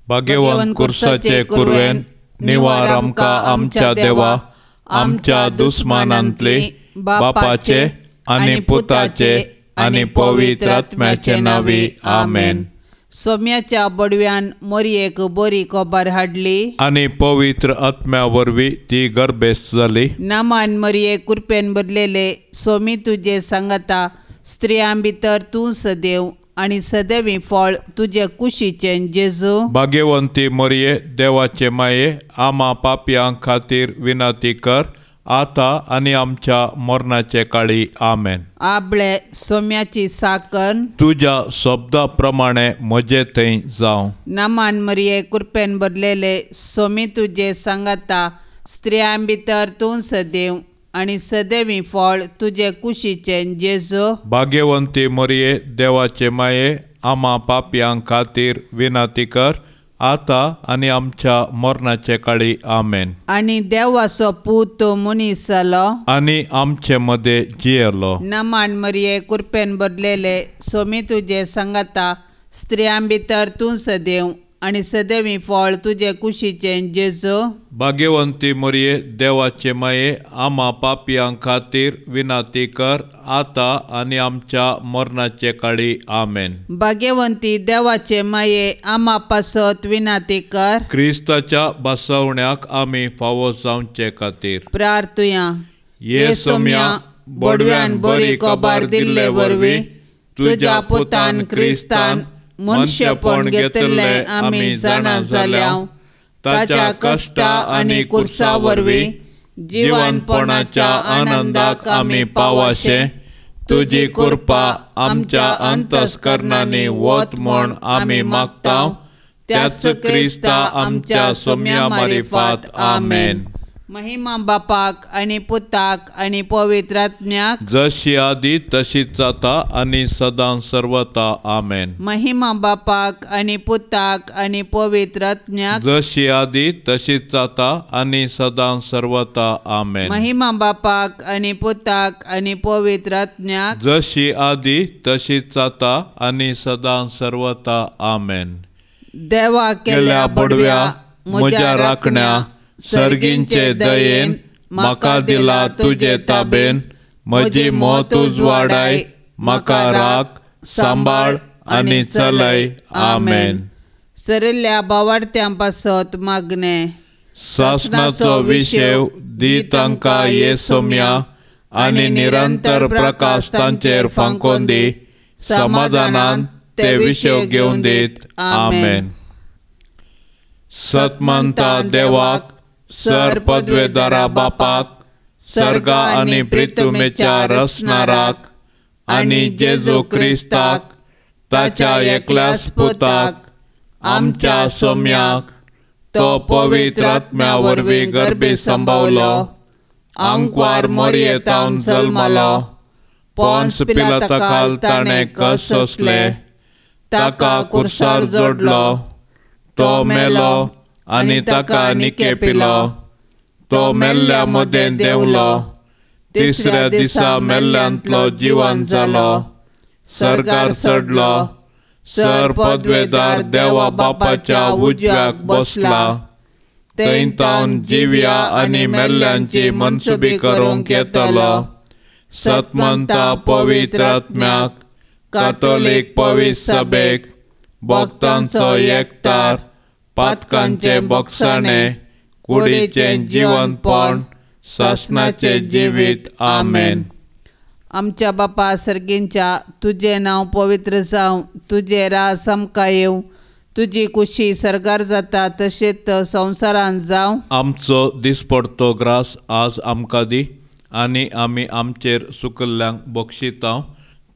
भाग्यवंत कुर्साचे कुरवेन निवार आमकां आमच्या देवा, आमच्या दुस्मानांतली बापाचे आनी पुताचे आनी पवित्र आत्म्याचे नांवी आमेन. सोम्याच्या बडव्यान मोरयेक बरी खबर हाडली आनी पवित्र आत्म्या वरवीं ती गर्भेस्त जाली. नामान मरये कुरपेन भरलेले सोमी तुजे सांगता, स्त्रियां भितर तूं सदैव आनी सदैवी फळ तुजे कुशीचें जेजू. भाग्यवंती मरये देवाचे माये, आमा पापयां खातीर विनंती कर आता आनी आमच्या मरणाचे काळी आमेन. आबळे सोम्याची साकर तुज्या शब्दा प्रमाणे म्हजे थंय जावं. नामान मरये कुरपेन भरलेले सोमी तुजे सांगता, स्त्रियां भितर तूं सदैव आनी सदैवी फळ तुजे कुशीचें जेजू. भाग्यवंती मरये देवाचे माये, आमा पापयां खातीर विनंती कर आता आनी आमच्या मरणाचे काळी आमेन. आनी देवाचो पूत मनीस जालो आनी आमचे मदें जियेलो. नामान मरये कुरपेन भरलेले सोमी तुजे सांगता, स्त्रियां भितर तूं सदैव आनी सदैवी फळ तुजे कुशीचें जेजू. भाग्यवंती मरये देवाचे माये, आमा पापयां खातीर विनंती कर आता आनी आमच्या मरणाचे काळी आमेन. भाग्यवंती देवाचे माये, आमा पासत विनंती कर. क्रिस्ताच्या बसवण्याक आमी फावो जावचे खातीर प्रार्थुया. ये सोम्या बडव्यान बरी खबर दिल्ले वरवीं तुज्या पुतान क्रिस्तान मनशेपण घेतिल्लें आमी जाणा जाल्या, ताच्या कश्टा आनी कुर्सा वरवीं जिवनपणाच्या आनंदाक आमी पावाशे तुजी कृपा आमच्या अंतस्करणांनी वत म्हूण आमी मागता, त्याच क्रिस्ता आमच्या सोम्या मारिफात आमेन. महिमा बापाक आनी पुताक आनी पवित्र आत्म्याक, जशी आदी तशीच जाता आनी सदां सर्वता आमेन. महिमा बापाक आनी पुताक आनी पवित्र आत्म्याक, जशी आदी तशीच जाता आनी सदां सर्वता आमेन. महिमा बापाक आनी पुताक आनी पवित्र आत्म्याक, जशी आदी तशीच जाता आनी सदां सर्वता आमेन. देवा केल्या बडव्या म्हज्या राखण्या, सर्गींचे दयेन म्हाका दिला तुजे ताबेन, म्हजी मत उजवाडाय म्हाका राख सांबाळ आनी चलय आमेन. सरिल्ल्या बावाडत्यां पासत मागणें. सासणाचो विशेव दी तांकां ये सोम्या आनी निरंतर प्रकाश तांचेर फांकोन दी, समाधानान ते विशेव घेवन दीत आमेन. सतमंता देवाक, सर पदवेदारा बापाक, सर्गा आनी प्रितुमेच्या रसनाराक आनी जेजू क्रिस्ताक ताच्या एकल्याच पुताक आमच्या सोम्याक, तो पवित्र आत्म्या वरवीं गर्भी संभवलो, आंकवार मोरयेतावन जल्मलो, पोन्स पिलाताखाल ताणें कश्ट सोंसले, ताका कुर्सार जोडलो, तो मेलो आनी ताका निके पिलो, तो मेल्ल्या मदें देंवलो, तिसऱ्या दिसा मेल्ल्यांतलो जिवन जालो, सर्गार चडलो, सर पदवेदार देवा बापाच्या उजव्याक बसला, थंय तावन जिव्या आनी मेल्ल्यांची मनसुबी करूंक येतलो. सतमंता पवित्र आत्म्याक, कातोलीक पवित्र सभेक, भक्तांचो एकतार, पातकांचे बोगसाणे, कुडीचें जिवनपण, सासणाचें जिवीत आमेन. आमच्या बापा सर्गींच्या, तुजें नांव पवित्र जावं, तुजें राज आमकां येवं, तुजी कुशी सर्गार जाता तशेंच संवसारांत जावं. आमचो दिसपडतो ग्रास आज आमकां दी आनी आमी आमचेर सुकल्ल्यांक बक्षिता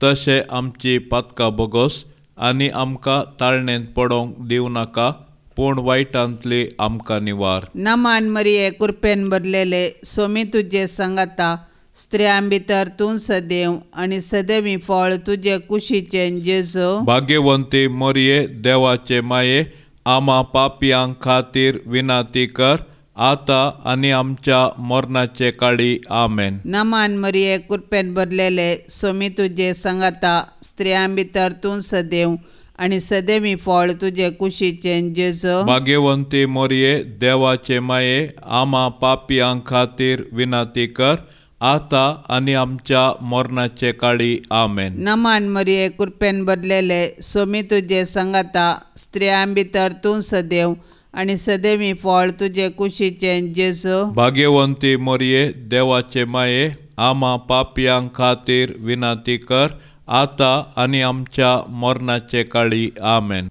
तशें आमची पातकां बोगोस आनी आमकां ताळणेंत पडोवंक दिवं नाका, पूण वायटांतली आमकां निवार. नमान मरिये कुरपेन भरलेले सोमी तुजे सांगाता, स्त्रियां भितर तूं सदैव आनी सदैवी फळ तुजे कुशीचें जेजू. भाग्यवंती मरिये देवाचे माये, आमा पापयां खातीर विनंती कर आता आनी आमच्या मरणाचे काळी आमेन. नमान मरिये कुरपेन भरलेले सोमी तुजे सांगाता, स्त्रियां भितर तूं सदैव आनी सदैवी फळ तुजे कुशीचें जेजू. भाग्यवंती मोरये, देवाचे माये, आमा पापयां खातीर विनंती कर, आतां आनी आमच्या मरणाचे काळी. आमेन. नमान मरिये, कृपेन भरलेले, सोमी तुजे संगाता, स्त्रियां भितर तूं सदैव आनी सदैवी फळ तुजे कुशीचें जेजू. भाग्यवंती मोरये, देवाचे माये, आमा पापयां खातीर विनंती कर, आतां आनी आमच्या मरणाचे काळी. आमेन.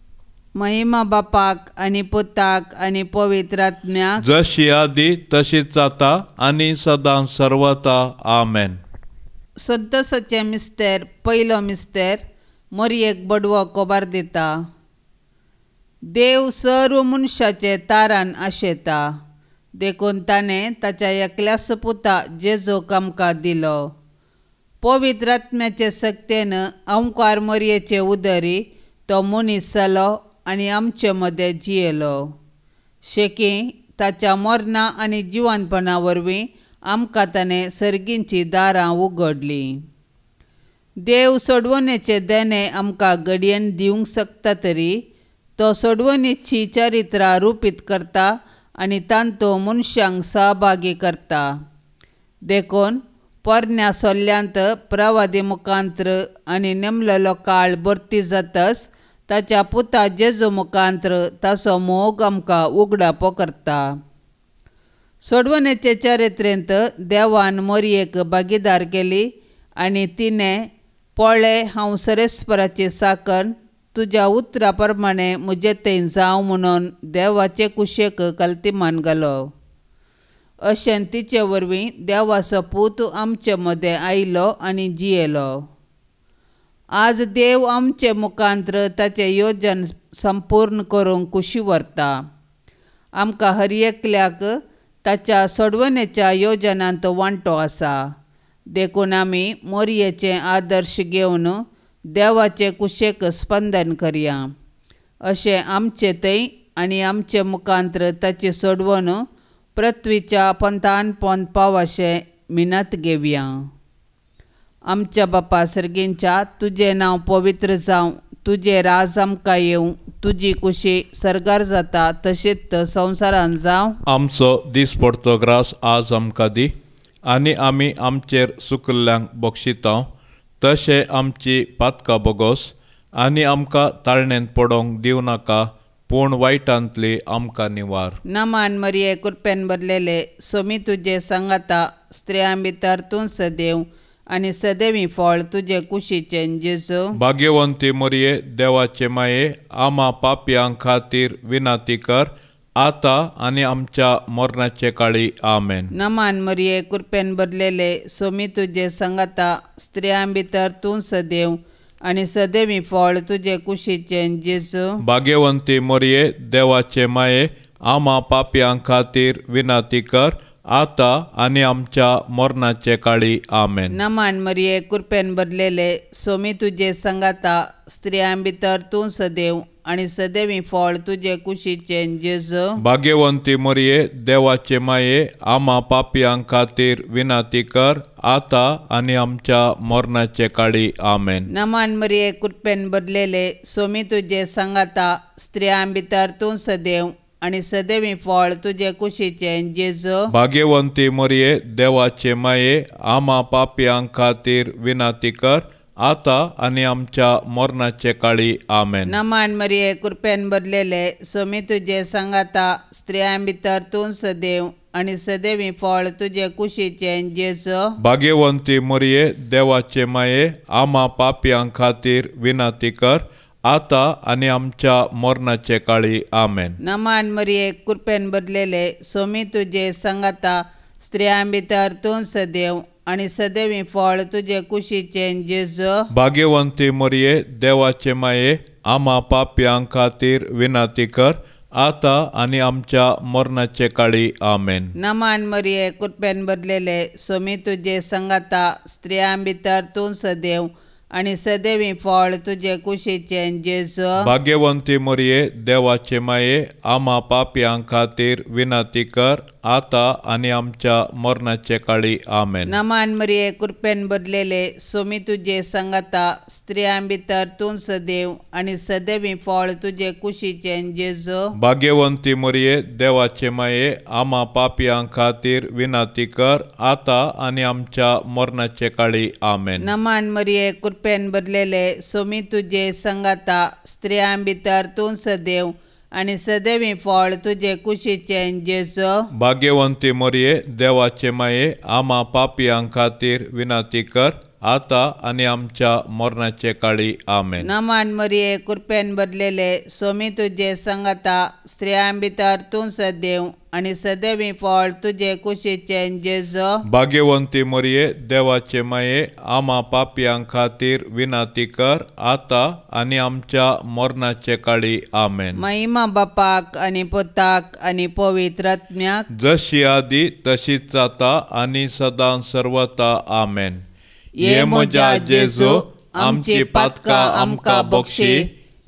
महिमा बापाक आनी पुताक आनी पवित्र आत्म्याक, जशी आदी तशीच जाता आनी सदां सर्वता. आमेन. संतोषाचें मिस्तेर. पयलो मिस्तेर. मोरयेक बडवो कोबार दिता. देव सर्व मनशाचे तारान आशेता, देखून ताणें ताच्या एकल्याच पुता जेजूक आमकां दिलो. पवित्र आत्म्याचे सक्तेन अंकार मोरयेचे उदरी तो मनीस जालो आनी आमचे मदें जियेलो. शेकी ताच्या मरणा आनी जिवनपणा वरवीं आमकां ताणें सर्गींची दारां उगडलीं. देव सोडवणेचें देणें आमकां घडयेन दिवंक शकता तरी तो सोडवणेची चरित्रां रुपीत करता आनी तांतूं मनशांक सहभागी करता. देखून पोरण्या सोल्ल्यांत प्रवादी मुखांत्र आनी नेमलेलो काळ भरती जातच ताच्या पुता जेजू मुखांत्र ताचो मोग आमकां उगडापो करता. सोडवणेचे चरित्रेंत देवान मोरयेक भागीदार केली आनी तिणें पळय हांव सरेस्पराची साकन, तुज्या उतरा प्रमाणे म्हजे थंय जावं म्हणून देवाचे कुशेक कल्तिमान घालो. अशें तिचे वरवीं देवाचो पूत आमचे मदें आयलो आनी जियेलो. आज देव आमचे मुखांत्र ताचें योजन संपूर्ण करूंक कुशी व्हरता. आमकां हर एकल्याक ताच्या सोडवणेच्या योजनांत वांटो आसा. देखून आमी मोरयेचें आदर्श घेवन देवाचे कुशेक स्पंदन करया. अशें आमचे थंय आनी आमचे मुखांत्र ताची सोडवण पृथ्वीच्या पंथान पोंद पावशें मिनत घेवया. आमच्या बापा सर्गींच्या, तुजें नांव पवित्र जावं, तुजें राज आमकां येवं, तुजी कुशी सर्गार जाता तशीच संवसारान जावं. आमचो दीस पडतो ग्रास आज आमकां दी, आनी आमी आमचेर सुकल्ल्यांक बक्षिता तशें आमची पातकां बोगोस, आनी आमकां ताळणेंत पडोवंक दिवं नाका, पूण वायटांतली आमकां निवार. नमान मरिये, कृपेन भरलेले, सोमी तुजे संगाता, स्त्रियां भितर तूं सदैव आनी सदैवी फळ तुजे कुशीचें जेजू. भाग्यवंती मोरये, देवाचे माये, आमा पापयां खातीर विनंती कर, आतां आनी आमच्या मरणाचे काळी. आमेन. नमान मरिये, कृपेन भरलेले, सोमी तुजे संगाता, स्त्रियां भितर तूं सदैव आनी सदैवी फळ तुजे कुशीचें जेजू. भाग्यवंती मोरये, देवाचे माये, आमा पापयां खातीर विनंती कर, आतां आनी आमच्या मरणाचे काळी. आमेन. नमान मरिये, कृपेन भरलेले, सोमी तुजे संगाता, स्त्रियां भितर तूं सदैव आनी सदैवी फळ तुजे कुशीचें जेजू. भाग्यवंती मोरये, देवाचे माये, आमा पापयां खातीर विनंती कर, आतां आनी आमच्या मरणाचे काळी. आमेन. नमान मरिये, कृपेन भरलेले, सोमी तुजे संगाता, स्त्रियां भितर तूं सदैव आनी सदैवी फळ तुजे कुशीचें जेजू. भाग्यवंती मोरये, देवाचे माये, आमा पापयां खातीर विनंती कर, आतां आनी आमच्या मरणाचे काळी. आमेन. नमान मरिये, कृपेन भरलेले, सोमी तुजे संगाता, स्त्रियां भितर तूं सदैव आनी सदैवी फळ तुजे कुशीचें जेजू. भाग्यवंती मोरये, देवाचे माये, आमा पापयां खातीर विनंती कर, आतां आनी आमच्या मरणाचे काळी. आमेन. नमान मरिये, कृपेन भरलेले, सोमी तुजे संगाता, स्त्रियां भितर तूं सदैव आनी सदैवी फळ तुजे कुशीचें जेजू. भाग्यवंती मोरये, देवाचे माये, आमा पापयां खातीर विनंती कर, आतां आनी आमच्या मरणाचे काळी. आमेन. नमान मरिये, कृपेन भरलेले, सोमी तुजे संगाता, स्त्रियां भितर तूं सदैव आनी सदैवी फळ तुजे कुशीचें जेजू. भाग्यवंती मोरये, देवाचे माये, आमा पापयां खातीर विनंती कर, आता आनी आमच्या मरणाचे काळी. आमेन. नमान मरिये, कृपेन भरलेले, सोमी तुजे सांगाता, स्त्रियां भितर तूं सदैव आनी सदैवी फळ तुजे कुशीचें जेजू. भाग्यवंती मरिये, देवाचे माये, आमा पापयां खातीर विनंती कर, आता आनी आमच्या मरणाचे काळी. आमेन. नमान मरिये, कृपेन भरलेले, सोमी तुजे सांगाता, स्त्रियां भितर तूं सदैव आनी सदैवी फळ तुजे कुशीचें जेजू. भाग्यवंती मरिये, देवाचे माये, आमा पापयां खातीर विनंती कर, आता आनी आमच्या मरणाचे काळी. आमेन. नमान मरिये, कृपेन भरलेले, सोमी तुजे सांगाता, स्त्रियां भितर तूं सदैव आनी सदैवी फळ तुजे कुशीचें जेजू. भाग्यवंती मरिये, देवाचे माये, आमा पापयां खातीर विनंती कर, आता आनी आमच्या मरणाचे काळी. आमेन. महिमा बापाक आनी पुताक आनी पवित्र आत्म्याक, जशी आदी तशीच जाता आनी सदां सर्वता. आमेन. ये म्हज्या जेजू, आमची पातकां आमकां बक्षी,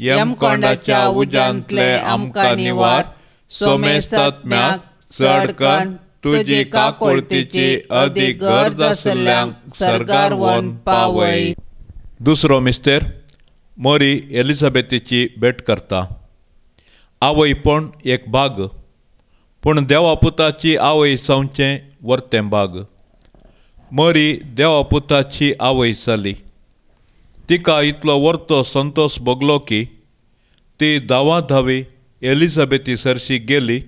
यमकोंडाच्या उज्यांतले आमकां निवार, सोमेस्तात्म्याक चड कन्न तुजी काकुळतीची अदीक गरज आशिल्ल्यांक सर्गार व्हरून पावय. दुसरो मिस्तेर मोरी एलिझाबेथीची भेट करता. आवयपण एक भाग, पूण देवापुताची आवय जावचें वर्तें भाग. मरी देवापुताची आवय जाली. तिका इतलो वर्तो संतोश भोगलो की ती धांवाधावी एलिझाबेथी सरशी गेली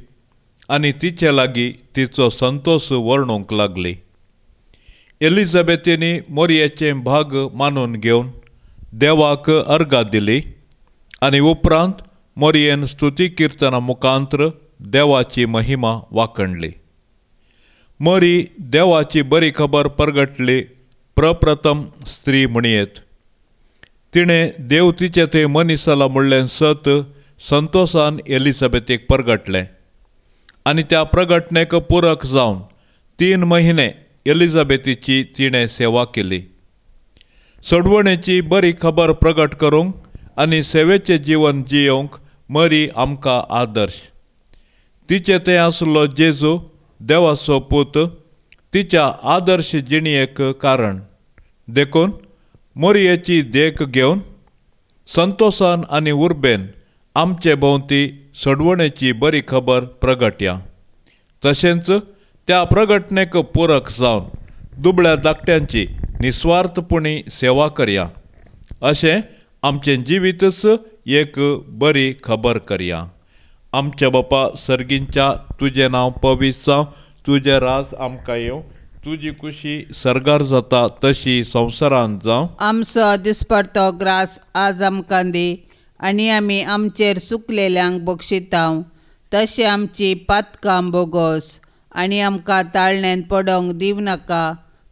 आनी तिचे लागीं तिचो संतोश वर्णूंक लागली. एलिझाबेथीनी मोरयेचें भाग मानून घेवन देवाक अर्गां दिली आनी उपरांत मोरयेन स्तुती किर्तना मुखांत्र देवाची महिमा वाखणली. मरी देवाची बरी खबर परगटली प्रप्रथम स्त्री म्हणयेत. तिणें देव तिचे थंय मनीस जाला म्हणलें सत संतोशान एलिझाबेथीक परगटलें आनी त्या प्रगटणेक पुरक जावन 3 महिने एलिझाबेथीची तिणें सेवा केली. सोडवणेची बरी खबर प्रगट करूंक आनी सेवेचें जिवन जियोवंक मरी आमकां आदर्श. तिचे थंय आसलो जेजू देवाचो पूत तिच्या आदर्श जिणेक कारण. देखून मोरयेची देख घेवन संतोशान आनी उर्बेन आमचे भोंवती सोडवणेची बरी खबर प्रगटया. तशेंच त्या प्रगटणेक पुरक जावन दुबळ्या धाकट्यांची निस्वार्थपणी सेवा करया. अशें आमचें जिवीतच एक बरी खबर करया. आमच्या बापा सर्गींच्या, तुजें नांव पवित्र जावं, तुजें राज आमकां येवं, तुजी खुशी सर्गार जाता तशी संवसारांत जावं. आमचो दिसपडतो ग्रास आज आमकां दी आनी आमी आमचेर चुकलेल्यांक बक्षितांव, तशें आमची पातकां बोगोस आनी आमकां ताळण्यांत पडोंक दिवं नाका,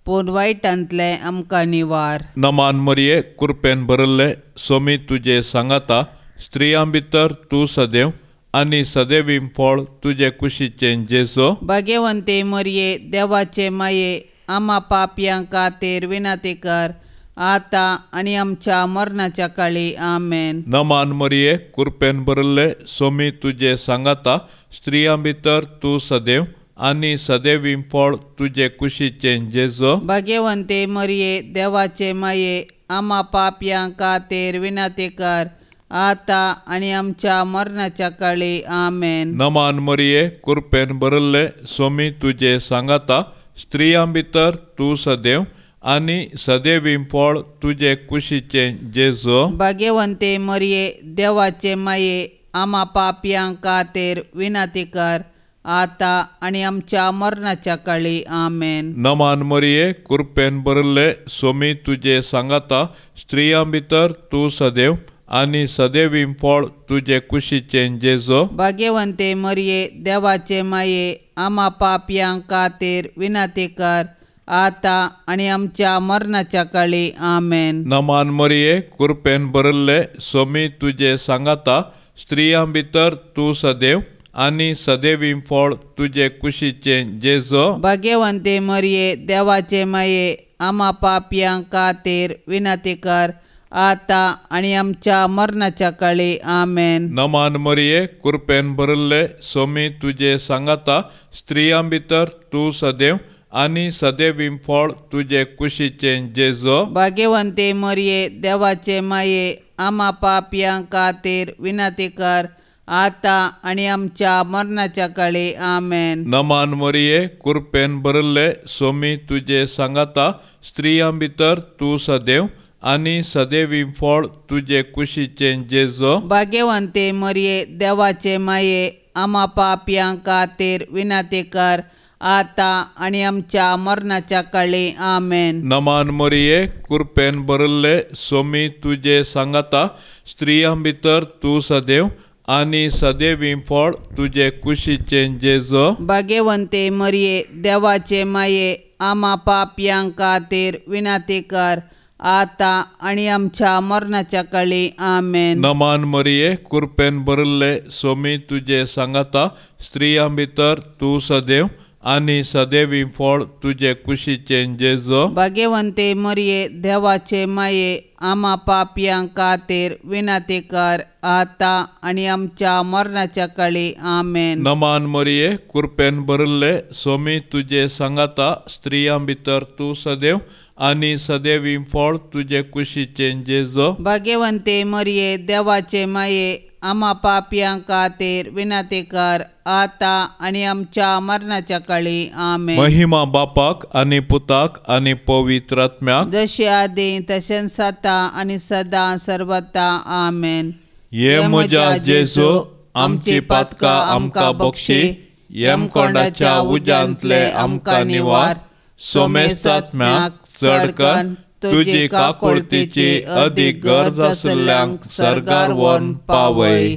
पूण वायटांतलें आमकां निवार. नमान मरिये, कृपेन भरिल्लें, सोमी तुजे सांगाता, स्त्रियां भितर तूं सदैव आनी सदैवी फळ तुजे कुशीचें जेजू. भाग्यवंती मरिये, देवाचे माये, आमा पापयां खातीर विनंती कर, आतां आनी आमच्या मरणाच्या काळी. आमेन. नमान मरिये, कृपेन भरिल्लें, सोमी तुजे सांगाता, स्त्रियां भितर तूं सदैव आनी सदैवी फळ तुजे कुशीचें जेजू. भाग्यवंती मरिये, देवाचे माये, आमा पापयां खातीर विनंती कर, आतां आनी आमच्या मरणाच्या काळी. आमेन. नमान मरिये, कृपेन भरिल्लें, सोमी तुजे सांगाता, स्त्रियां भितर तूं सदैव आनी सदैवी फळ तुजे कुशीचें जेजू. भाग्यवंती मरिये, देवाचे माये, आमा पापयां खातीर विनंती कर, आतां आनी आमच्या मरणाच्या काळी. आमेन. नमान मरिये, कृपेन भरिल्लें, सोमी तुजे सांगाता, स्त्रियां भितर तूं सदैव आनी सदैवी फळ तुजे कुशीचें जेजू. भाग्यवंती मरिये, देवाचे माये, आमा पापयां खातीर विनंती कर, आतां आनी आमच्या मरणाच्या काळी. आमेन. नमान मरिये, कृपेन भरिल्लें, सोमी तुजे सांगाता, स्त्रियां भितर तूं सदैव आनी सदैवी फळ तुजे कुशीचें जेजू. भाग्यवंती मरिये, देवाचे माये, आमा पापयां खातीर विनंती कर, आतां आनी आमच्या मरणाच्या काळी. आमेन. नमान मरिये, कृपेन भरिल्ले, सोमी तुजे सांगाता, स्त्रियां भितर तूं सदैव आनी सदैवी फळ तुजे कुशीचें जेजू. भाग्यवंते मरिये, देवाचे माये, आमा पापयां खातीर विनंती कर, आतां आनी आमच्या मरणाच्या काळी. आमेन. नमान मरिये, कृपेन भरिल्ले, सोमी तुजे सांगाता, स्त्रियां भितर तूं सदैव आनी सदैवी फळ तुजे कुशीचें जेजू. भाग्यवंते मरिये, देवाचे माये, आमा पापयां खातीर विनंती कर, आतां आनी आमच्या मरणाच्या काळी. आमेन. नमान मरिये, कृपेन भरिल्ले, सोमी तुजे सांगाता, स्त्रियां भितर तूं सदैव आनी सदैवी फळ तुजे कुशीचें जेजू. भाग्यवंते मरिये, देवाचे माये, आमा पापयां खातीर विनंती कर, आतां आनी आमच्या मरणाच्या काळी. आमेन. नमान मरिये, कृपेन भरिल्ले, सोमी तुजे सांगाता, स्त्रियां भितर तूं सदैव आनी सदैवी फळ तुजे कुशीचें जेजू. भाग्यवंते मरिये, देवाचे माये, आमा पापयां खातीर विनंती कर, आतां आनी आमच्या मरणाच्या काळी. आमेन. नमान मरिये, कृपेन भरिल्ले, सोमी तुजे सांगाता, स्त्रियां भितर तूं सदैव आनी सदैवी फळ तुजे कुशीचें जेजू. भाग्यवंते मरिये, देवाचे माये, आमा पापयां खातीर विनंती कर, आतां आनी आमच्या मरणाच्या काळी. आमेन. महिमा बापाक आनी पुताक आनी पवित्र आत्म्याक, जशी आदी तशेंच आतां आनी सदां सर्वता. आमेन. हे म्हज्या जेजू, आमची पातकां आमकां बक्षी, यमकोंडाच्या उज्यांतले आमकां निवार, सोमेस्तात्म्याक चडकन तुजी काकुळतीची अदीक गरज आशिल्ल्यांक सर्गार व्हरून पावय.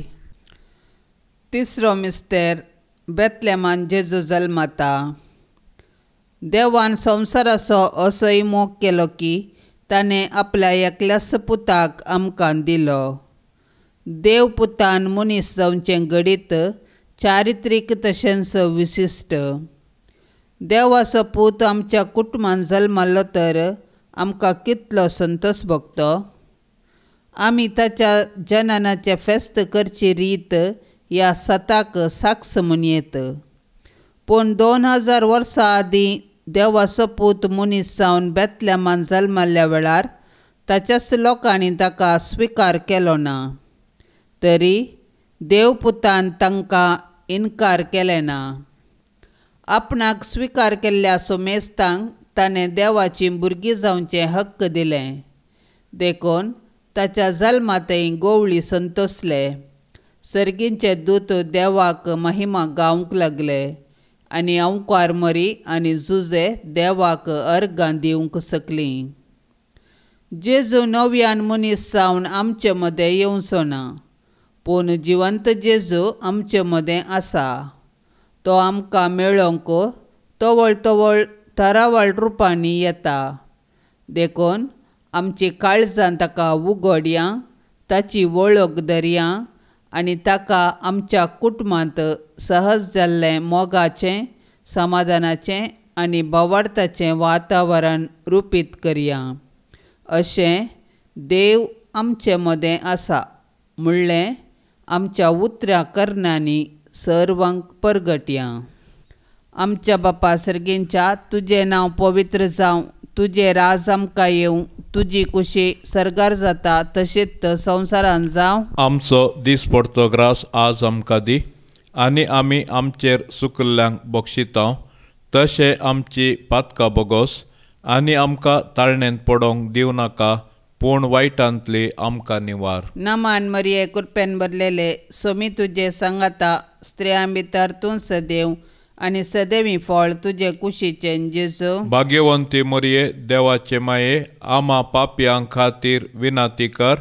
तिसरो मिस्तेर, बेतलेमान जेजू जल्मता. देवान संवसाराचो असोय मोग केलो की ताणें आपल्या एकल्याच पुताक आमकां दिलो. देव पुतान मनीस जावचें घडीत चारित्रीक तशेंच विशिश्ट. देवाचो पूत आमच्या कुटुंबान जल्मलो तर आमकां कितलो संतोश भोगतो. आमी ताच्या जननाचें फेस्त करची रीत ह्या सताक साक्ष म्हणयेत. पूण 2000 वर्सां आदीं देवाचो पूत मनीस जावन बेतलेमान जल्मल्ल्या वेळार ताच्याच लोकांनी ताका स्विकार केलो ना, तरी देवपुतान तांकां इनकार केलें ना. आपणाक स्विकार केल्ल्या सोमेस्तांक ताणें देवाची भुरगीं जावचें हक्क दिलें. देखून ताच्या जल्मांतय गोवळी संतोसले. सर्गींचे दूत देवाक महिमा गावंक लागले आनी अंकार मरी आनी जुजे देवाक अर्गां दिवंक शकलीं. जेजू नव्यान मनीस जावन आमचे मदें येवचो ना, पूण जिवंत जेजू आमचे मदें आसा. तो आमकां मेळोवंक तवळ तवळ थरावळ रुपांनी येता. देखून आमची काळजां ताका उगडया, ताची वळख धरया आनी ताका आमच्या कुटुंबांत सहज जाल्लें मोगाचें, समाधानाचें आनी भावार्थाचें वातावरण रुपीत करया. अशें देव आमचे मदें आसा म्हणलें आमच्या उतरां करणांनी सर्वांक परगटया. आमच्या बापा सर्गींच्या, तुजें नांव पवित्र जावं, तुजें राज आमकां येवं, तुजी कुशी सर्गार जाता तशीच संवसारान जावं. आमचो दीस पडतो ग्रास आज आमकां दी, आनी आमी आमचेर सुकिल्ल्यांक बक्षितांव तशें आमची पातकां बोगोस, आनी आमकां ताळणेंत पडोवंक दिवं नाका, पूण वायटांतली आमकां निवार. नमान मरिये, कृपेन भरलेले, सोमी तुजे सांगाता, स्त्रियां भितर तूं सदैव आनी सदैवी फळ तुजे कुशीचें जेजू. भाग्यवंती मरिये, देवाचे माये, आमा पापयां खातीर विनंती कर,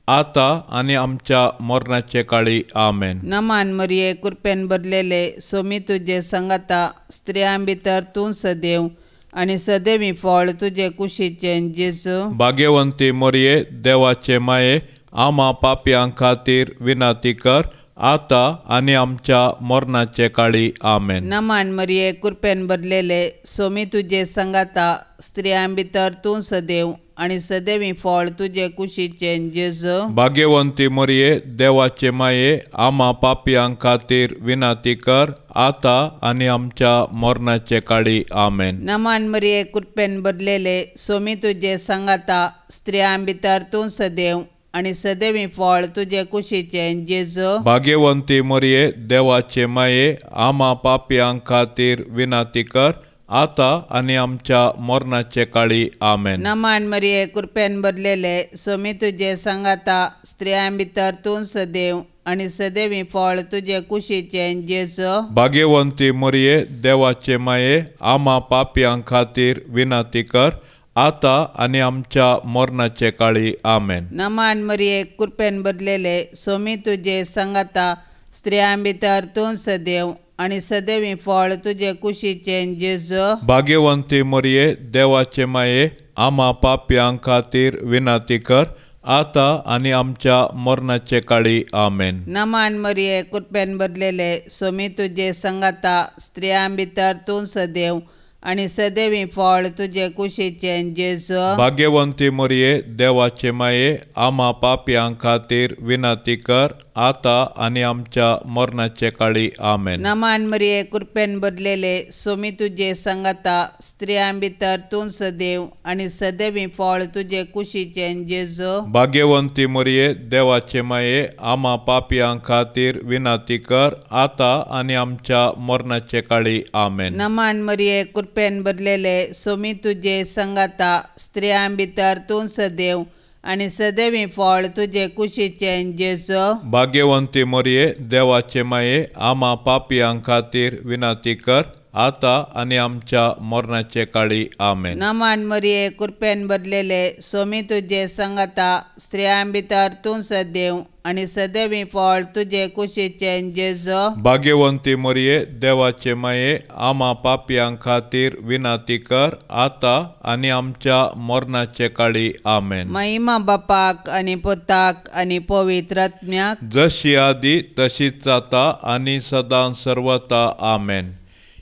आतां आनी आमच्या मरणाचे काळी. आमेन. नमान मरिये, कृपेन भरलेले, सोमी तुजे सांगाता, स्त्रियां भितर तूं सदैव आनी सदैवी फळ तुजे कुशीचें जेजू. भाग्यवंती मरिये, देवाचे माये, आमा पापयां खातीर विनंती कर, आतां आनी आमच्या मरणाचे काळी. आमेन. नमान मरिये, कृपेन भरलेले, सोमी तुजे सांगाता, स्त्रियां भितर तूं सदैव आनी सदैवी फळ तुजे कुशीचें जेजू. भाग्यवंती मरिये, देवाचे माये, आमा पापयां खातीर विनंती कर आतां आनी आमच्या मरणाचे काळी. आमेन. नमान मरिये, कृपेन भरलेले, सोमी तुजे सांगाता, स्त्रियां भितर तूं सदैव आनी सदैवी फळ तुजे कुशीचें जेजू. भाग्यवंती मरिये, देवाचे माये, आमा पापयां खातीर विनंती कर आतां आनी आमच्या मरणाचे काळी. आमेन. नमान मरिये, कृपेन भरलेले, सोमी तुजे सांगाता, स्त्रियां भितर तूं सदैव आनी सदैवी फळ तुजे कुशीचें जेजू. भाग्यवंती मरिये, देवाचे माये, आमा पापयां खातीर विनंती कर आतां आनी आमच्या मरणाचे काळी. आमेन. नमान मरिये, कृपेन भरलेले, सोमी तुजे सांगाता, स्त्रियां भितर तूं सदैव आनी सदैवी फळ तुजे कुशीचें जेजू. भाग्यवंती मरिये, देवाचे माये, आमा पापयां खातीर विनंती कर आतां आनी आमच्या मरणाचे काळी. आमेन. नमान मरिये, कृपेन भरलेले, सोमी तुजे सांगाता, स्त्रियां भितर तूं सदैव आनी सदैवी फळ तुजे कुशीचें जेजू. भाग्यवंती मरिये, देवाचे माये, आमा पापयां खातीर विनंती कर आतां आनी आमच्या मरणाचे काळी. आमेन. नमान मरिये, कृपेन भरलेले, सोमी तुजे सांगाता, स्त्रियां भितर तूं सदैव आनी सदैवी फळ तुजे कुशीचें जेजू. भाग्यवंती मरिये, देवाचे माये, आमा पापयां खातीर विनंती कर आतां आनी आमच्या मरणाचे काळी. आमेन. नमान मरिये, कृपेन भरलेले, सोमी तुजे सांगाता, स्त्रियां भितर तूं सदैव आनी सदैवी फळ तुजे कुशीचें जेजू. भाग्यवंती मरिये, देवाचे माये, आमा पापयां खातीर विनंती कर आतां आनी आमच्या मरणाचे काळी. आमेन. नमान मरिये, कृपेन भरलेले, सोमी तुजे सांगाता, स्त्रियां भितर तूं सदैव आनी सदैवी फळ तुजे कुशीचें जेजू. भाग्यवंती मरिये, देवाचे माये, आमा पापयां खातीर विनंती कर आतां आनी आमच्या मरणाचे काळी. आमेन. महिमा बापाक आनी पुताक आनी पवित्र आत्म्याक, जशी आदी तशीच आतां आनी सदां सर्वता. आमेन.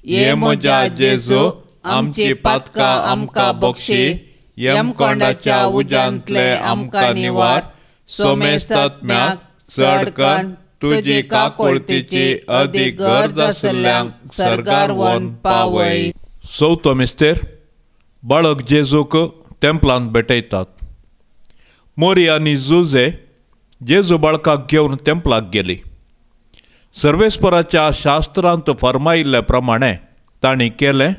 ये म्हज्या जेजू, आमची पातकां आमकां बक्षी, यमकोंडाच्या उज्यांतले आमकां निवार, सोमेस्तात्म्याक चड कन्न तुजी काकुळतीची अदीक गरज आशिल्ल्यांक सर्गार व्हरून पावय. चवथो मिस्तेर, बाळक जेजूक तेंपलांत भेटयतात. मोरी आनी जुजे जेजू बाळकाक घेवन तेंपलाक गेली. सर्वेस्पराच्या शास्त्रांत फर्मायिल्ले प्रमाणे तांणी केलें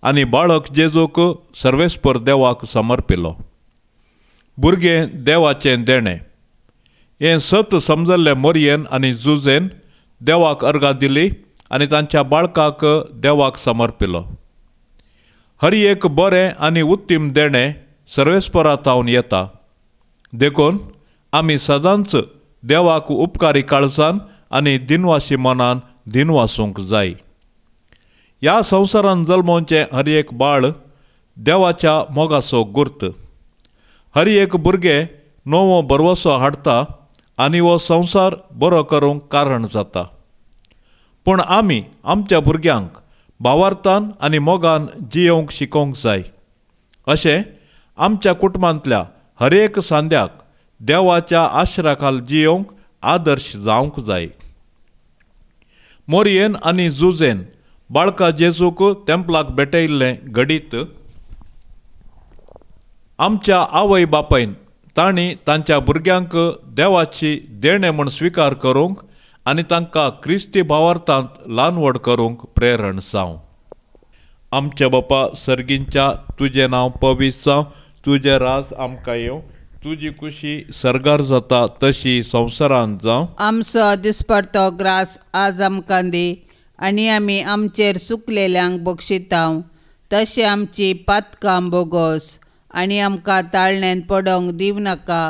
आनी बाळक जेजूक सर्वेस्पर देवाक समर्पिलो. भुरगें देवाचें देणें हें सत समजल्लें मोरयेन आनी जुजेन देवाक अर्गां दिली आनी तांच्या बाळकाक देवाक समर्पिलो. हर एक बरें आनी उत्तीम देणें सर्वेस्परा थावन येता, देखून आमी सदांच देवाक उपकारी काळजान आनी दिनवासी मनान दिनवासूंक जाय. ह्या संवसारान जल्मोवचें हर एक बाळ देवाच्या मोगाचो गुर्त. हर एक भुरगें नवो भरवसो हाडटा आनी हो संवसार बरो करूंक कारण जाता. पूण आमी आमच्या भुरग्यांक भावार्थान आनी मोगान जियोवंक शिकोवंक जाय. अशें आमच्या कुटुंबांतल्या हर एक सांद्याक देवाच्या आश्राखाल जियोवंक आदर्श जावंक जाय. मोरयेन आनी जुजेन बाळका जेजूक तेंपलाक भेटयिल्लें घडीत आमच्या आवय बापायन तांणी तांच्या भुरग्यांक देवाची देणें म्हूण स्विकार करूंक आनी तांकां क्रिस्ती भावार्थांत ल्हान व्हड करूंक प्रेरण जावं. आमच्या बापा सर्गींच्या, तुजें नांव पवित्र जावं, तुजें राज आमकां येवं, तुजी खुशी सर्गार जाता तशी संवसारांत जावं. आमचो दिसपडतो ग्रास आज आमकां दी आनी आमी आमचेर चुकलेल्यांक बक्षितांव, तशें आमची पातकां बोगोस आनी आमकां ताळण्यांत पडोंक दिवं नाका,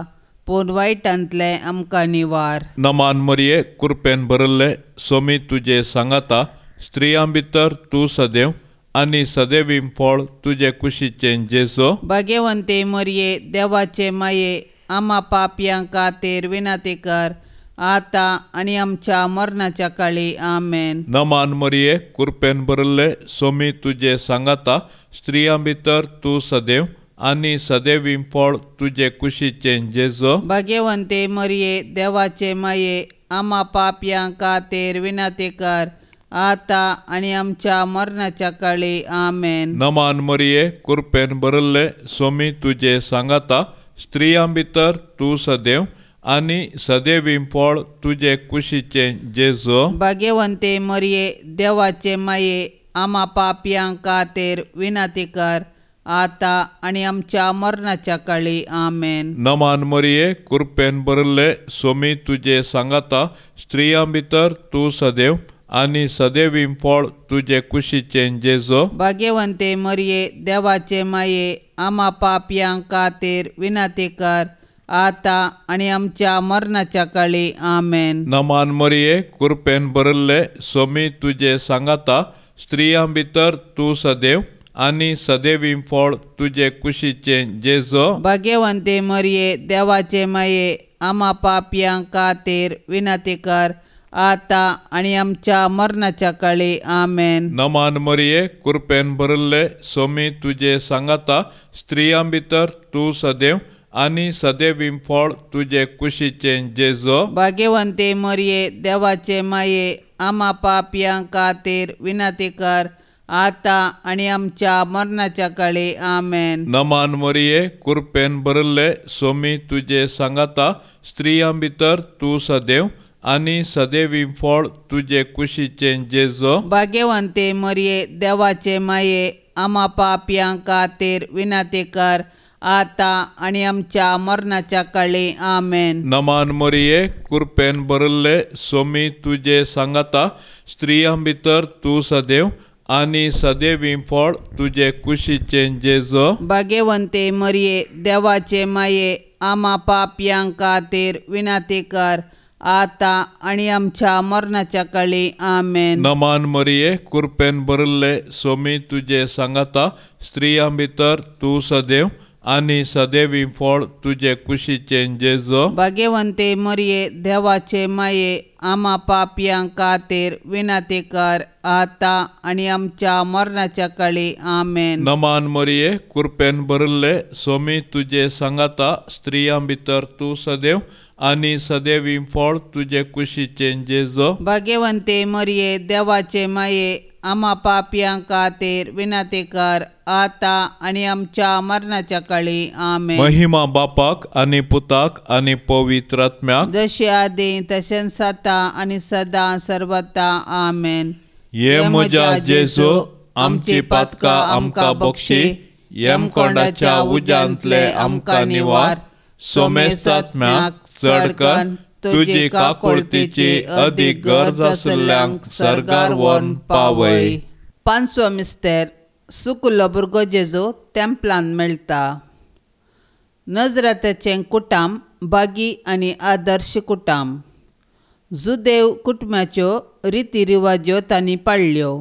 पूण वायटांतलें आमकां निवार. नमान मरिये, कृपेन भरिल्लें, सोमी तुजे सांगाता, स्त्रियां भितर तूं सदैव आनी सदैवी फळ तुजे कुशीचें जेजू. भाग्यवंती मरिये, देवाचे माये, आमा पापयां खातीर विनंती कर आतां आनी आमच्या मरणाच्या काळी. आमेन. नमान मरिये, कृपेन भरिल्लें, सोमी तुजे सांगाता, स्त्रियां भितर तूं सदैव आनी सदैवी फळ तुजे कुशीचें जेजो. भाग्यवंते मरिये देवाचे माये आमा पापयां खातीर विनंती कर आतां आनी आमच्या मरणाच्या काळी. आमेन. नमान मरिये कृपेन भरिल्ले स्वामी तुजे सांगाता, स्त्रियां भितर तूं सदैव आनी सदैवी फळ तुजे कुशीचें जेजो. भाग्यवंते मरिये देवाचे माये आमा पापयां खातीर विनंती कर आतां आनी आमच्या मरणाच्या काळी. आमेन. नमान मरिये कृपेन भरिल्ले स्वामी तुजे सांगाता, स्त्रियां भितर तूं सदैव आनी सदैवी फळ तुजे कुशीचें जेजो. भाग्यवंते मरिये देवाचे माये आमा पापयां खातीर विनंती कर आतां आनी आमच्या मरणाच्या काळी. आमेन. नमान मरिये कृपेन भरिल्ले स्वामी तुजे सांगाता, स्त्रियां भितर तूं सदैव आनी सदैवी फळ तुजे कुशीचें जेजो. भाग्यवंते मरिये देवाचे माये आमा पापयां खातीर विनंती कर आतां आनी आमच्या मरणाच्या काळी. आमेन. नमान मरिये कृपेन भरिल्ले स्वामी तुजे सांगाता, स्त्रियां भितर तूं सदैव आनी सदैवी फळ तुजे कुशीचें जेजो. भाग्यवंते मरिये देवाचे माये आमा पापयां खातीर विनंती कर आतां आनी आमच्या मरणाच्या काळी. आमेन. नमान मरिये कृपेन भरिल्ले स्वामी तुजे सांगाता, स्त्रियां भितर तूं सदैव आनी सदैवी फळ तुजे कुशीचें जेजो. भाग्यवंते मरिये देवाचे माये आमा पापयां खातीर विनंती कर आतां आनी आमच्या मरणाच्या काळी. आमेन. नमान मरिये कृपेन भरिल्ले स्वामी तुजे सांगाता, स्त्रियां भितर तूं सदैव आनी सदैवी फळ तुजे कुशीचें जेजो. भाग्यवंते मरिये देवाचे माये आमा पापयां खातीर विनंती कर आतां आनी आमच्या मरणाच्या काळी. आमेन. नमान मरिये कृपेन भरिल्ले स्वामी तुजे सांगाता, स्त्रियां भितर तूं सदैव आनी सदैवी फळ तुजे कुशीचें जेजो. भाग्यवंते मरिये देवाचे माये आमा पापयां खातीर विनंती कर आतां आनी आमच्या मरणाच्या काळी. आमेन. नमान मरिये कृपेन भरिल्ले स्वामी तुजे सांगाता, स्त्रियां भितर तूं सदैव आनी सदैवी फळ तुजे कुशीचें जेजो. भाग्यवंते मरिये देवाचे माये आमा पापयां खातीर विनंती कर आतां आनी आमच्या मरणाच्या काळी. आमेन. महिमा बापाक आनी पुताक आनी पवित्र आत्म्याक, जशी आदी तशेंच आतां आनी सदां सर्वता. आमेन. हे म्हज्या जेजू आमची पातकां आमकां बक्षी, यमकोंडाच्या उज्यांतले आमकां निवार, सोमेस्तात्म्याक चडकन तुजी काकुळतीची अदीक गरज आशिल्ल्यांक सर्गार व्हरून पावय. पांचवो मिस्तेर सुकुल्लो भुरगो जेजू तेंपलान मेळटा. नजरात्याचें कुटाम बागी आनी आदर्श कुटाम. जुदेव कुटुंबाच्यो रिती रिवाज्यो तांणी पाळ्ळ्यो.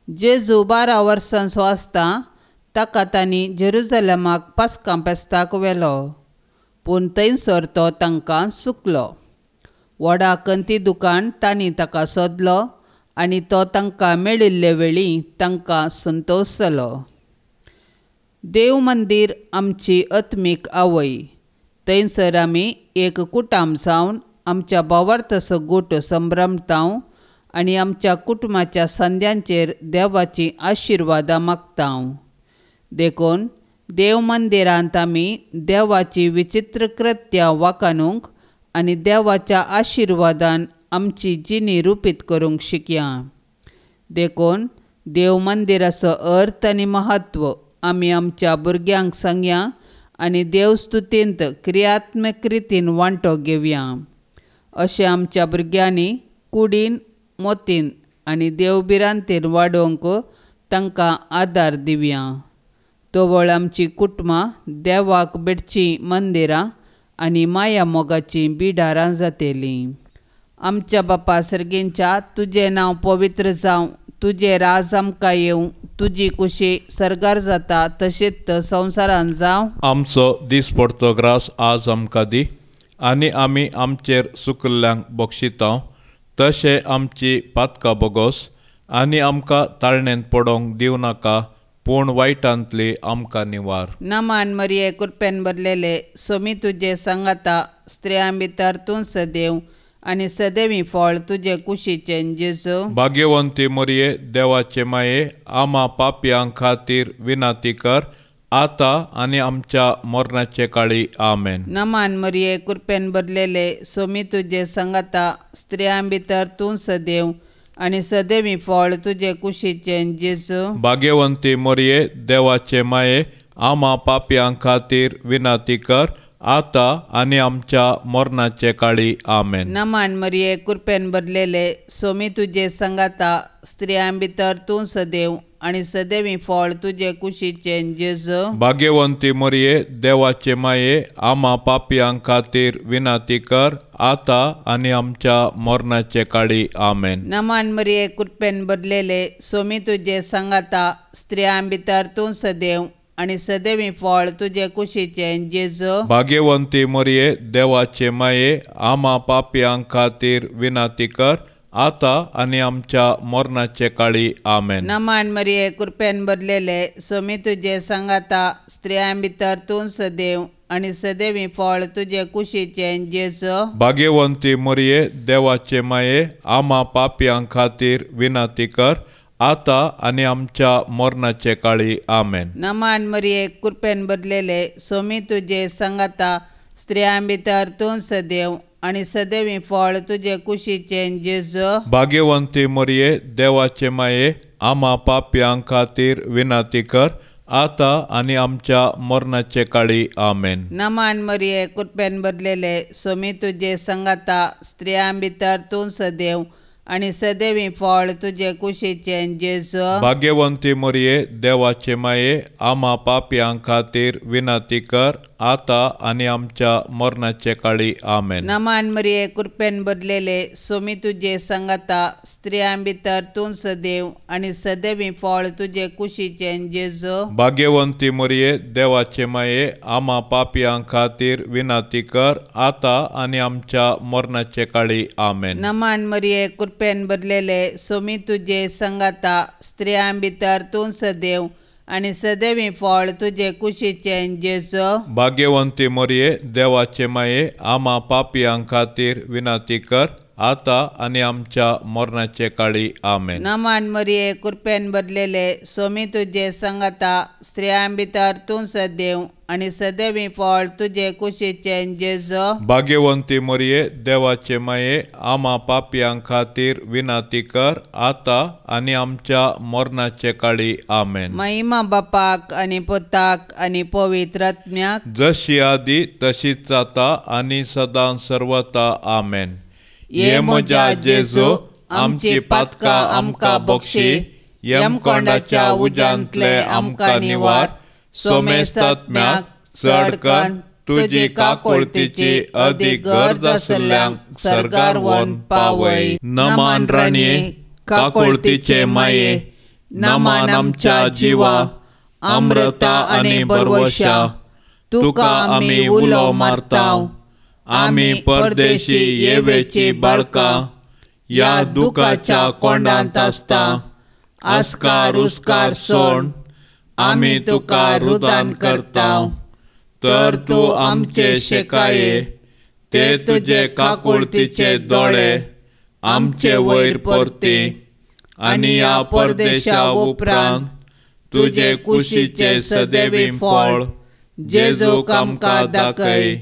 जेजू 12 वर्सांचो आसता ताका तांणी जेरुजलमाक पास्कां फेस्ताक व्हेलो, पूण थंयसर तो तांकां सुकलो. व्हडा कंती दुकान तांणी ताका सोदलो आनी तो तांकां मेळिल्ले वेळी तांकां संतोश जालो. देव मंदीर आमची आत्मीक आवय. थंयसर आमी एक कुटाम जावन आमच्या भावार्थाचो गूट संभ्रमता आनी आमच्या कुटुंबाच्या संद्यांचेर देवाची आशिर्वादां मागता. देखून देव मंदिरांत आमी देवाची विचित्र कृत्यां वाखाणूंक आनी देवाच्या आशिर्वादान आमची जिणी रुपीत करूंक शिकया. देखून देव मंदिराचो अर्थ आनी म्हत्व आमी आमच्या भुरग्यांक सांगया आनी देवस्तुतींत क्रियात्मक रितीन वांटो घेवया. अशें आमच्या भुरग्यांनी कुडीन मोतीन आनी देवभिरांतीन वाडोवंक तांकां आदार दिवया. तवळ आमची कुटुंबां देवाक भेटचीं मंदिरां आनी माया मोगाचीं बिडारां जातलीं. आमच्या बापा सर्गींच्या तुजें नांव पवित्र जावं, तुजें राज आमकां येवं, तुजी कुशी सर्गार जाता तशेंच संवसारान जावं. आमचो दीस पडतो ग्रास आज आमकां दी आनी आमी आमचेर सुकल्ल्यांक बक्षिता तशें आमची पातकां बोगोस आनी आमकां ताळणेंत पडोवंक दिवं नाका, पूण वायटांतली आमकां निवार. नमान मरिये कृपेन भरलेले सोमी तुजे सांगाता, स्त्रियां भितर तूं सदैव आनी सदैवी फळ तुजे कुशीचें जेजू. भाग्यवंती मरिये देवाचे माये, आमा पापयां खातीर विनंती कर, आतां आनी आमच्या मरणाचे काळी. आमेन. नमान मरिये कृपेन भरलेले सोमी तुजे सांगाता, स्त्रियां भितर तूं सदैव आनी सदैवी फळ तुजे कुशीचें जेजू. भाग्यवंती मरिये देवाचे माये, आमा पापयां खातीर विनंती कर, आतां आनी आमच्या मरणाचे काळी. आमेन. नमान मरिये कृपेन भरलेले सोमी तुजे सांगाता, स्त्रियां भितर तूं सदैव आनी सदैवी फळ तुजे कुशीचें जेजू. भाग्यवंती मरिये देवाचे माये, आमा पापयां खातीर विनंती कर, आतां आनी आमच्या मरणाचे काळी. आमेन. नमान मरिये कृपेन भरलेले सोमी तुजे सांगाता, स्त्रियां भितर तूं सदैव आनी सदैवी फळ तुजे कुशीचें जेजू. भाग्यवंती मरिये देवाचे माये, आमा पापयां खातीर विनंती कर, आतां आनी आमच्या मरणाचे काळी. आमेन. नमान मरिये कृपेन भरलेले सोमी तुजे सांगाता, स्त्रियां भितर तूं सदैव आनी सदैवी फळ तुजे कुशीचें जेजू. भाग्यवंती मरिये देवाचे माये, आमा पापयां खातीर विनंती कर, आतां आनी आमच्या मरणाचे काळी. आमेन. नमान मरिये कृपेन भरलेले सोमी तुजे सांगाता, स्त्रियां भितर तूं सदैव आनी सदैवी फळ तुजे कुशीचें जेजू. भाग्यवंती मरिये देवाचे माये, आमा पापयां खातीर विनंती कर, आतां आनी आमच्या मरणाचे काळी. आमेन. नमान मरिये कृपेन भरलेले सोमी तुजे सांगाता, स्त्रियां भितर तूं सदैव आनी सदैवी फळ तुजे कुशीचें जेजू. भाग्यवंती मरिये देवाचे माये, आमा पापयां खातीर विनंती कर, आतां आनी आमच्या मरणाचे काळी. आमेन. नमान मरिये कृपेन भरलेले सोमी तुजे सांगाता, स्त्रियां भितर तूं सदैव आनी सदैवी फळ तुजे कुशीचें जेजू. भाग्यवंती मरिये देवाचे माये, आमा पापयां खातीर विनंती कर, आतां आनी आमच्या मरणाचे काळी. आमेन. नमान मरिये कृपेन भरलेले सोमी तुजे सांगाता, स्त्रियां भितर तूं सदैव आनी सदैवी फळ तुजे कुशीचें जेजू. भाग्यवंती मरिये देवाचे माये, आमा पापयां खातीर विनंती कर, आतां आनी आमच्या मरणाचे काळी. आमेन. नमान मरिये कृपेन भरलेले सोमी तुजे सांगाता, स्त्रियां भितर तूं सदैव आनी सदैवी फळ तुजे कुशीचें जेजू. भाग्यवंती मरिये देवाचे माये, आमा पापयां खातीर विनंती कर, आतां आनी आमच्या मरणाचे काळी. आमेन. महिमा बापाक आनी पुताक आनी पवित्र आत्म्याक, जशी आदी तशीच जाता आनी सदां सर्वता. आमेन. ये म्हज्या जेजू, आमची पातकां आमकां बक्षी, यमकोंडाच्या उज्यांतले आमकां निवार, सोमेस्तात्म्याक चड कन्न तुजी काकुळतीची अदीक गरज आशिल्ल्यांक सर्गार व्हरून पावय. नमान राणये काकुळतीचे माये, नमान आमच्या जिवा, अमृता आनी बरवशा, तुका आमी उलो मारता. आमी परदेशी येवेची बाळकां, ह्या दुखाच्या कोंडांत आसता. आस्कार उस्कार सोड आमी तुका रुदान करता, तर तूं आमचे शेकाये, ते तुजे काकुळतीचे दोळे आमचे वयर परती, आनी ह्या परदेशा उपरांत तुजे कुशीचे सदैवी फळ जेजूक आमकां दाखय.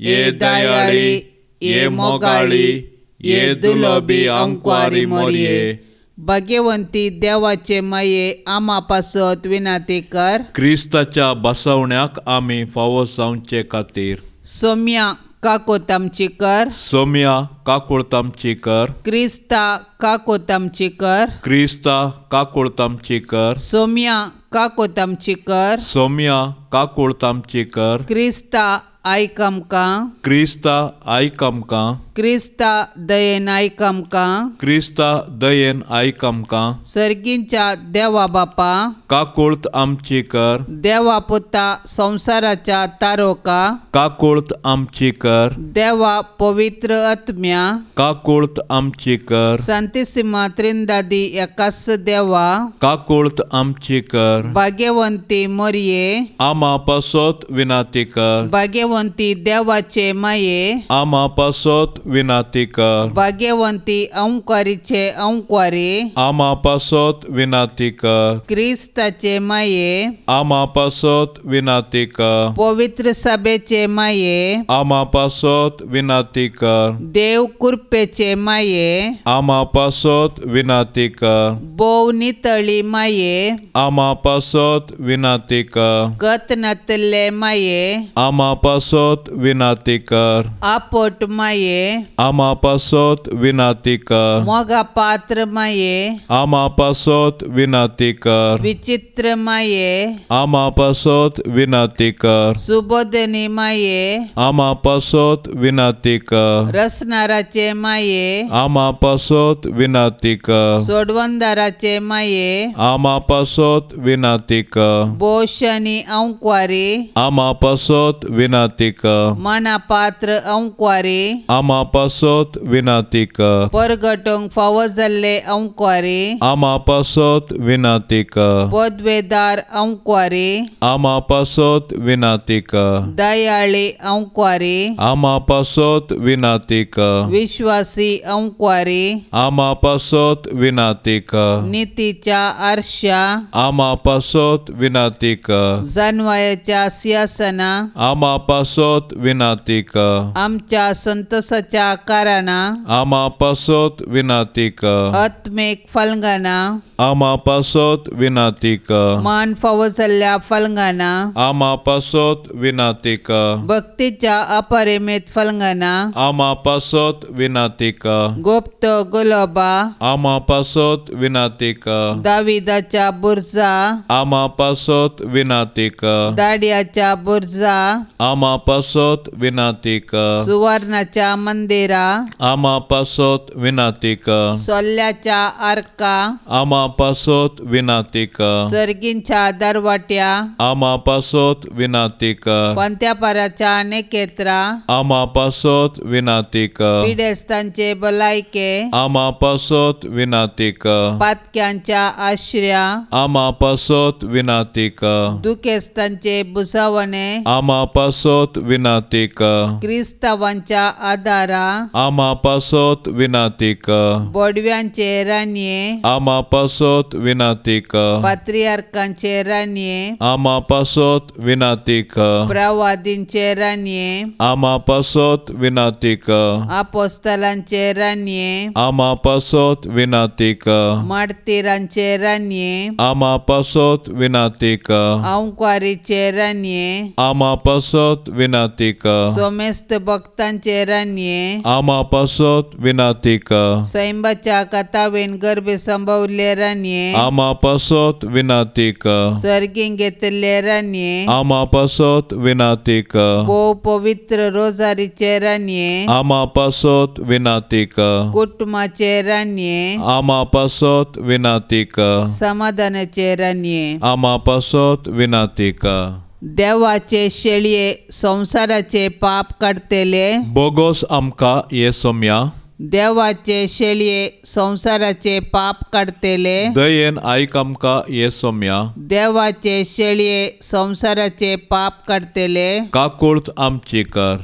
ये दयाळी, ये मोगाळी, ये दुलोबी अंकवारी मोरये. भाग्यवंती देवाचे माये, आमा पासत विनंती कर. क्रिस्ताच्या बसवण्याक आमी फावो जावचे खातीर. सोम्या काकोत आमची कर. सोम्या काकुळत आमची कर. क्रिस्ता काकोत आमची कर. क्रिस्ता काकुळत आमची कर. सोम्या काकोत आमची कर. सोम्या काकुळत आमची कर. क्रिस्ता आयक आमकां. क्रिस्ता आयक आमकां. क्रिस्ता दयेन आयक आमकां. क्रिस्ता दयेन आयक आमकां. सर्गींच्या देवा बापा काकुळत आमची कर. देवा पुता संवसाराच्या तारोका काकुळत आमची कर. देवा पवित्र आत्म्या काकुळत आमची कर. सांतिसिमा त्रिंदादी एकाच देवा काकुळत आमची कर. भाग्यवंती मोरये आमा पासत विनाती कर. भाग्यवंती देवाचे माये आमा पासत विनाती कर. भाग्यवंती अंकारीचे अंकारे आमा पासत विनाती कर. क्रिस्ताचे माये आमा पासत विनाती कर. पवित्र सभेचे माये आमा पासत विनाती कर. देव कृपेचे माये आमा पासत विनाती कर. भोव नितळी माये आमा पासत विनाती कर. गत नातले माये आमा पासत विनाती कर. आपट माये आमा पासत विनाती कर. मोगा पात्र माये आमा पासत विनाती कर. विचित्र माये आमा पासत विनाती कर. सुबोधनी माये आमा पासत विनाती कर. रसनाराचे माये आमा पासत विनाती कर. सोडवंदाराचे माये आमा पासत विनाती कर. बोशनी अंक्वारी आमा पासत विनाती कर. मना पात्र अंक्वारी आमा पासत विनाती कर. परगटूंक फावो जाल्ले अंक्वारी आमा पासत विनाती कर. पदवेदार अंक्वारी आमा पासत विनाती कर. दयाळी अंक्वारी आमा पासत विनाती कर. विश्वासी अंक्वारी आमा पासत विनाती कर. नितीच्या आरशा आमा पासत विनाती कर. जानवायाच्या सिंहासना आमा पासत विनाती कर. आमच्या संतोषाच्या कारणां आमा पासत विनाती कर. आत्मीक फलंगाना आमा पासत विनाती कर. मान फावो जाल्ल्या फलंगाना आमा पासत विनाती कर. भक्तीच्या अपरिमित फलंगाना आमा पासत विनाती कर. गुप्त गुलाबा आमा पासत विनाती कर. दाविदाच्या बुर्जा आमा पासत विनाती कर. दाड्याच्या बुर्जा आमा पासत विनाती कर. सुवर्णाच्या मंदिरा आमा पासत विनाती कर. सोल्ल्याच्या आर्का आमा पासत विनाती कर. सर्गींच्या दरवाट्या आमा पासत विनाती कर. पंत्यापाराच्या नेकेत्रा आमा पासत विनाती कर. पिडेस्तांचे भलायके आमा पासत विनाती कर. पातक्यांच्या आश्र्या आमा पासत विनाती कर. दुखेस्तांचे बुसावणे आमा पासत विनाती कर. क्रिस्तावांच्या आदारा आमा पासत विनाती कर. बोडव्यांचे रानये आमा पासत विनाती कर. पात्रियार्कांचे रानये आमा पासत विनाती कर. प्रवादींचे रानये आमा पासत विनाती कर. आपोस्तलांचे रानये आमा पासत विनाती कर. मार्तीरांचे रानये आमा पासत विनाती कर. अंकारीचे रानये आमा पासत विनाती कर. सोमेस्त भक्तांचे रानये आमा पासत विनाती कर. सैंबाच्या कथावेन गर्भे संभवले रानये आमा पासत विनाती कर. सर्गीं घेतले रानये आमा पासत विनाती कर. भोव पवित्र रोजारीचे रानये आमा पासत विनाती कर. कुटुंबाचे रानये आमा पासत विनाती कर. समाधानाचे रानये आमा पासत विनाती कर. देवाचे शेळये संवसाराचे पाप काडटले बोगोस आमकां ये सोम्या. देवाचे शेळये संवसाराचे पाप काडटले दयेन आयक आमकां ये सोम्या. देवाचे शेळये संवसाराचे पाप काडटले काकुळत आमची कर.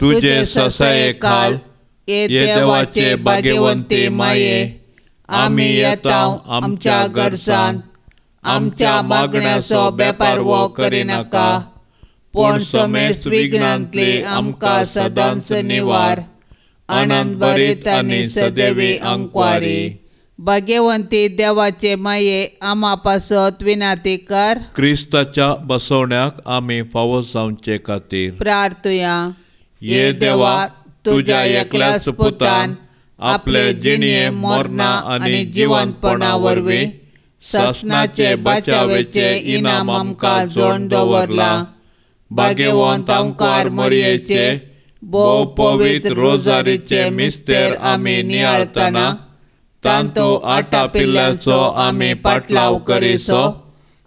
तुजे ससाये खाल ये देवाचे भाग्यवंती माये आमी येता आमच्या गरजान आमच्या मागण्याचो बेपारवो करिनाका पूण समेस्त विघ्नांतली आमकां सदांच निवार. आनंद भरीत आनी सदैवी अंकवारी. भाग्यवंती देवाचे माये आमा पासत विनाती कर. क्रिस्ताच्या बसवण्याक आमी फावो जावचे खातीर प्रार्थुया. ये देवा तुज्या एकल्याच पुतान आपले जिणये मरणा आनी जिवंतपणा वरवीं सासणाचे बचावेचे इनाम आमकां जोड दवरला. भाग्यवंत आमकार मरयेचे भोव पवित्र रोजारीचे मिस्तेर आमी नियाळतना तांतू आटापिल्ल्याचो आमी पाटलाव करिसो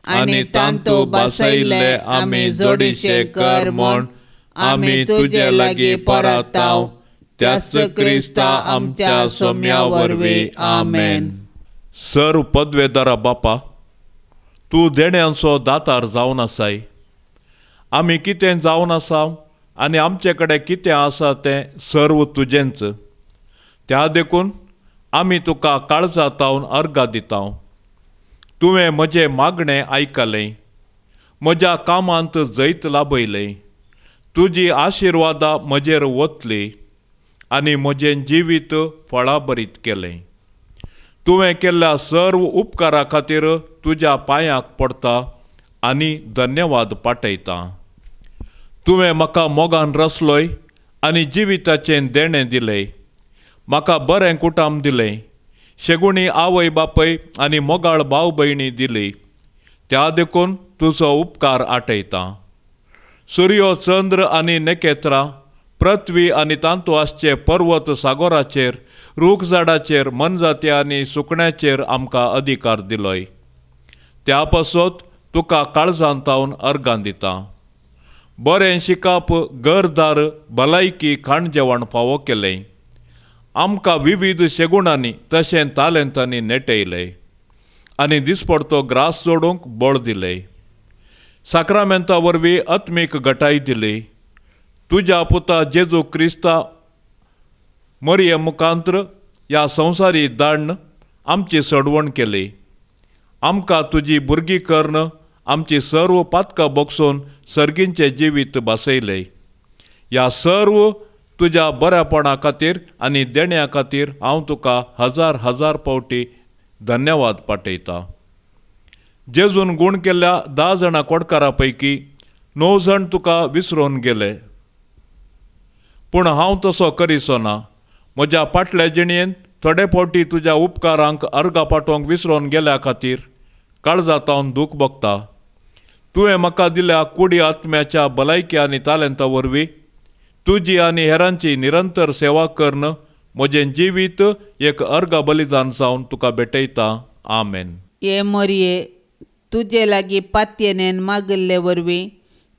आनी तांतू बसयल्ले आमी जोडीशे कर म्हूण आमी तुजे लागीं परताव त्याच क्रिस्ता आमच्या सोम्या वरवीं. आमेन. सर्व पदवेदारा बापा, तूं देण्यांचो दातार जावन आसाय. आमी कितें जावन आसा आनी आमचे कडेन कितें आसा तें सर्व तुजेंच. त्या देखून आमी तुका काळजा तावन अर्गां दिता. तुवें म्हजें मागणें आयकलें, म्हज्या कामांत जैत लाभयलें. तुजी आशिर्वादां म्हजेर वतली आनी म्हजें जिवीत फळाभरीत केलें. तुवें केल्ल्या सर्व उपकारा खातीर तुज्या पांयाक पडटा आनी धन्यवाद पाठयता. तुवें म्हाका मोगान रसलोय आनी जिविताचें देणें दिलें. म्हाका बरें कुटाम दिलें, शेगुणी आवय बापय आनी मोगाळ भाव भयणी दिली. त्या देखून तुजो उपकार आठयता. सुर्यो, चंद्र आनी नखेत्रां, पृथ्वी आनी तांतू आसचे पर्वत सागोराचेर, रूख झाडाचेर, मनजाती आनी सुकण्याचेर आमकां अधिकार दिलोय. त्या पासत तुका काळजांत तावन अर्गां दिता. बरें शिकप, घरदार, भलायकी, खाण जेवण फावो केलें. आमकां विविध शेगुणांनी तशें तालेंतांनी नेटयलें आनी दिसपडतो ग्रास जोडूंक बळ दिलें. साक्रामेंता वरवीं आत्मीक घटाय दिली. तुज्या पुता जेजू क्रिस्ता मरिये मुखांत्र ह्या संवसारी दाण्ण आमची सडवण केली. आमकां तुजी भुरगीं कर्ण आमची सर्व पातकां बगसून सर्गींचें जिवीत भासयलें. ह्या सर्व तुज्या बऱ्यापणा खातीर आनी देण्या खातीर हांव तुका हजार हजार पावटी धन्यवाद पाठयता. जेजून गूण केल्ल्या 10 जाणां कोडकारा पैकी 9 जाण तुका विसरून गेले, पूण हांव तसो करिसो ना. म्हज्या फाटल्या जिणेंत थोडे फावटी तुज्या उपकारांक अर्गां पाठोवंक विसरून गेल्या खातीर काळजांत दूख भोगता. तुवें म्हाका दिल्या कुडी आत्म्याच्या भलायकी आनी तालेंता वरवीं तुजी आनी हेरांची निरंतर सेवा करून म्हजें जिवीत एक अर्गा बलिदान जावन तुका भेटयता. आमेन. हे मोरये, तुजे लागीं पातयेनेन मागिल्ले वरवीं